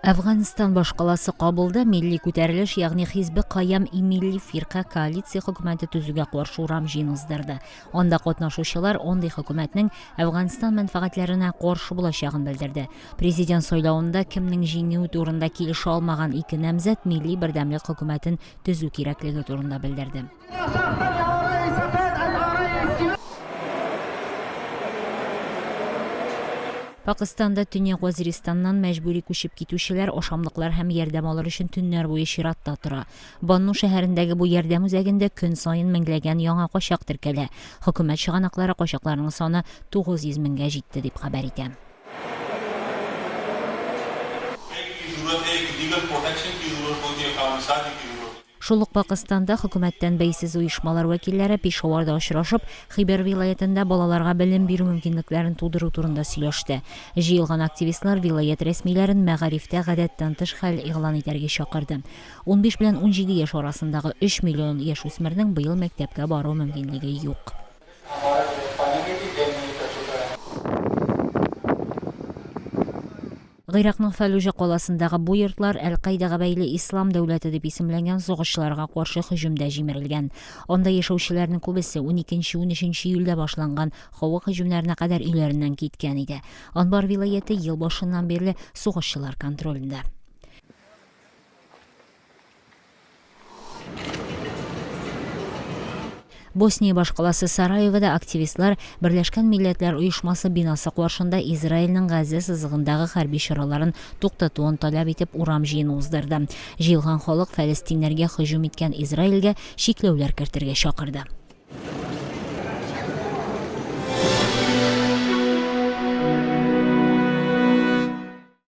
Әфганстан башкаласы Кабулда милли күтәрелеш, ягъни Хизбе Каям и Милли Фирка коалиция хөкүмәте төзүгә каршы урам җыен уздырды. Анда катнашучылар андый хөкүмәтнең Әфганстан мәнфәгатьләренә каршы булачагын белдерде. Президент сайлавында кемнең җиңүе турында килешә алмаган ике намзәт милли бердәмлек хөкүмәтен төзү кирәклеге турында белдерде. Пакыстанда Төньяк Вазиристаннан мәҗбүри күчеп китүчеләр ашамлыклар һәм ярдәм алыр өчен төннәр буе чиратта тора. Банну шәһәрендәге бу ярдәм үзәгендә көн саен меңләгән яңа качак теркәлә. Хөкүмәт чыганаклары качакларның саны 900 меңгә җитте дип хәбәр итә. Шул ук Пакыстанда хөкүмәттән бәйсез оешмалар вәкилләре Пешаварда очрашып, Хибер вилаятендә балаларга белем бирү мөмкинлекләрен тудыру турында сөйләште. Җыелган активистлар вилаять рәсмиләрен мәгарифтә гадәттән тыш хәл игълан итәргә чакырды. 15 белән 17 яшь арасындагы өч миллион яшүсмернең быел мәктәпкә бару мөмкинлеге юк. Гыйракның Фәлүҗә каласындагы бу йортлар Әл-Каидага бәйле Ислам дәүләте дип исемләнгән сугышчыларга каршы һөҗүмдә җимерелгән. Анда яшәүчеләрнең күбесе уникенче-унөченче июльдә башланган һава һөҗүмнәренә кадәр өйләреннән киткән иде. Анбар вилаяте ел башыннан бирле сугышчылар контролендә. Босния башкаласы Сараевода активистлар Берләшкән Милләтләр Оешмасы бинасы каршында Израильнең Газзә сызыгындагы хәрби чараларын туктатуын таләп итеп урам җыены уздырды. Җыелган халык фәлестиннәргә һөҗүм иткән Израильгә чикләүләр кертергә чакырды.